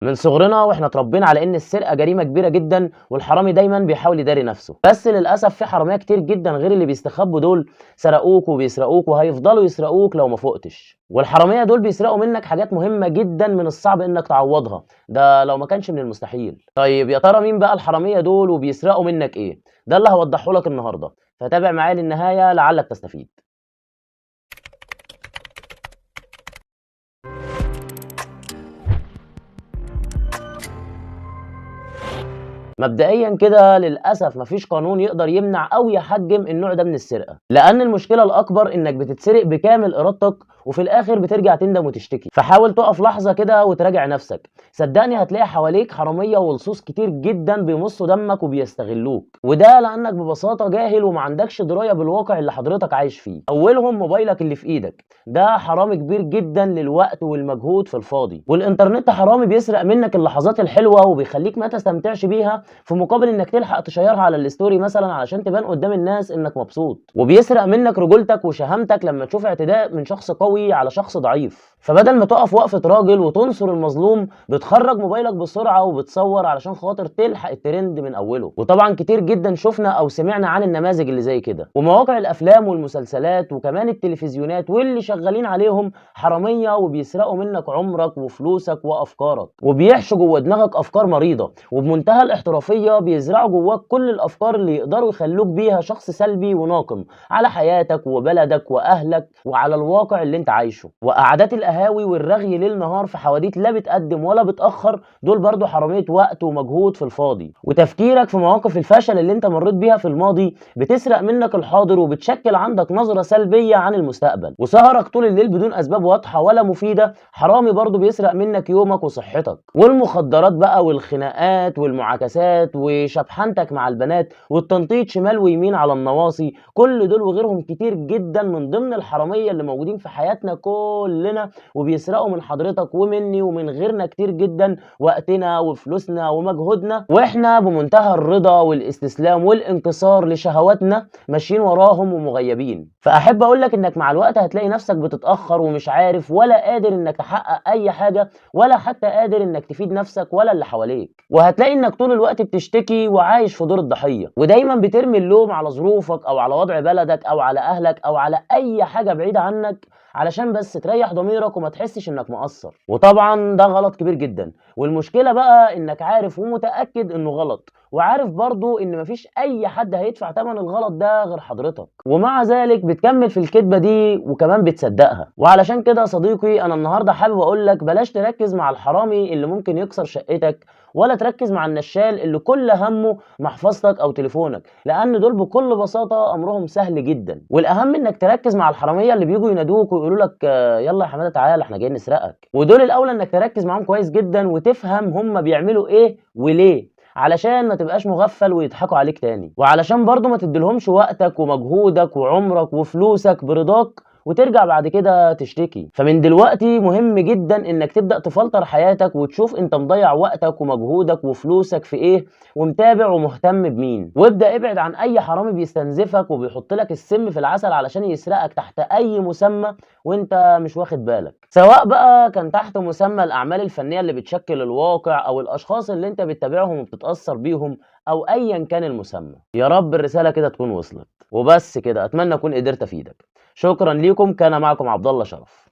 من صغرنا واحنا اتربينا على ان السرقة جريمة كبيرة جدا، والحرامي دايما بيحاول يداري نفسه. بس للاسف في حرامية كتير جدا غير اللي بيستخبوا دول، سرقوك وبيسرقوك وهيفضلوا يسرقوك لو ما فقتش. والحراميه دول بيسرقوا منك حاجات مهمة جدا من الصعب انك تعوضها، ده لو ما كانش من المستحيل. طيب يا ترى مين بقى الحرامية دول وبيسرقوا منك ايه؟ ده اللي هوضحه لك النهارده، فتابع معايا للنهاية لعلك تستفيد. مبدئيا كده للاسف مفيش قانون يقدر يمنع او يحجم النوع ده من السرقة، لان المشكلة الاكبر انك بتتسرق بكامل ارادتك وفي الاخر بترجع تندم وتشتكي. فحاول تقف لحظة كده وتراجع نفسك، صدقني هتلاقي حواليك حرامية ولصوص كتير جدا بيمصوا دمك وبيستغلوك، وده لانك ببساطة جاهل وما عندكش دراية بالواقع اللي حضرتك عايش فيه. اولهم موبايلك اللي في ايدك، ده حرامي كبير جدا للوقت والمجهود في الفاضي. والانترنت حرامي بيسرق منك اللحظات الحلوة وبيخليك ما تستمتعش بيها، في مقابل انك تلحق تشيرها على ال story مثلا علشان تبان قدام الناس انك مبسوط. وبيسرق منك رجولتك وشهامتك لما تشوف اعتداء من شخص قوي على شخص ضعيف، فبدل ما تقف وقفة راجل وتنصر المظلوم بتخرج موبايلك بسرعة وبتصور علشان خاطر تلحق الترند من اوله. وطبعا كتير جدا شفنا او سمعنا عن النماذج اللي زي كده. ومواقع الافلام والمسلسلات وكمان التلفزيونات واللي شغالين عليهم حرامية وبيسرقوا منك عمرك وفلوسك وافكارك، وبيحشوا جوه دماغك افكار مريضة، وبمنتهى الاحترافية بيزرعوا جواك كل الافكار اللي يقدروا يخلوك بيها شخص سلبي وناقم على حياتك وبلدك واهلك وعلى الواقع اللي انت عايشه. وقعدات القهاوي والرغي ليل نهار في حواديت لا بتقدم ولا بتأخر، دول برضو حرامية وقت ومجهود في الفاضي. وتفكيرك في مواقف الفشل اللي انت مريت بيها في الماضي بتسرق منك الحاضر وبتشكل عندك نظرة سلبية عن المستقبل. وسهرك طول الليل بدون اسباب واضحة ولا مفيدة حرامي برضو بيسرق منك يومك وصحتك. والمخدرات بقى والخناقات والمعاكسات وشبحانتك مع البنات والتنطيط شمال ويمين على النواصي، كل دول وغيرهم كتير جدا من ضمن الحرامية اللي موجودين في حياتنا كلنا، وبيسرقوا من حضرتك ومني ومن غيرنا كتير جدا وقتنا وفلوسنا ومجهودنا، واحنا بمنتهى الرضا والاستسلام والانكسار لشهواتنا ماشيين وراهم ومغيبين. فاحب اقول لك انك مع الوقت هتلاقي نفسك بتتاخر ومش عارف ولا قادر انك تحقق اي حاجة، ولا حتى قادر انك تفيد نفسك ولا اللي حواليك. وهتلاقي انك طول الوقت بتشتكي وعايش في دور الضحية، ودايما بترمي اللوم على ظروفك او على وضع بلدك او على اهلك او على اي حاجة بعيدة عنك علشان بس تريح ضميرك وما تحسش انك مقصر. وطبعا ده غلط كبير جدا، والمشكلة بقى انك عارف ومتاكد انه غلط، وعارف برضو ان مفيش اي حد هيدفع ثمن الغلط ده غير حضرتك، ومع ذلك بتكمل في الكذبة دي وكمان بتصدقها. وعلشان كده يا صديقي انا النهارده حابب اقول لك بلاش تركز مع الحرامي اللي ممكن يكسر شقتك، ولا تركز مع النشال اللي كل همه محفظتك او تليفونك، لان دول بكل بساطة امرهم سهل جدا. والاهم انك تركز مع الحرامية اللي بيجوا ينادوك ويقولوا لك يلا يا حمادة تعالى احنا جايين نسرقك، ودول الاولى انك تركز معاهم كويس جدا وتفهم هم بيعملوا ايه وليه، علشان ما تبقاش مغفل ويضحكوا عليك تاني، وعلشان برضو ما تديلهمش وقتك ومجهودك وعمرك وفلوسك برضاك وترجع بعد كده تشتكي. فمن دلوقتي مهم جدا انك تبدأ تفلتر حياتك وتشوف انت مضيع وقتك ومجهودك وفلوسك في ايه، ومتابع ومهتم بمين، وابدأ ابعد عن اي حرامي بيستنزفك وبيحط لك السم في العسل علشان يسرقك تحت اي مسمى وانت مش واخد بالك، سواء بقى كان تحت مسمى الاعمال الفنية اللي بتشكل الواقع او الاشخاص اللي انت بتتابعهم وبتتأثر بيهم او ايا كان المسمى. يا رب الرسالة كده تكون وصلت. وبس كده، اتمنى اكون قدرت افيدك. شكرا ليكم، كان معكم عبد الله شرف.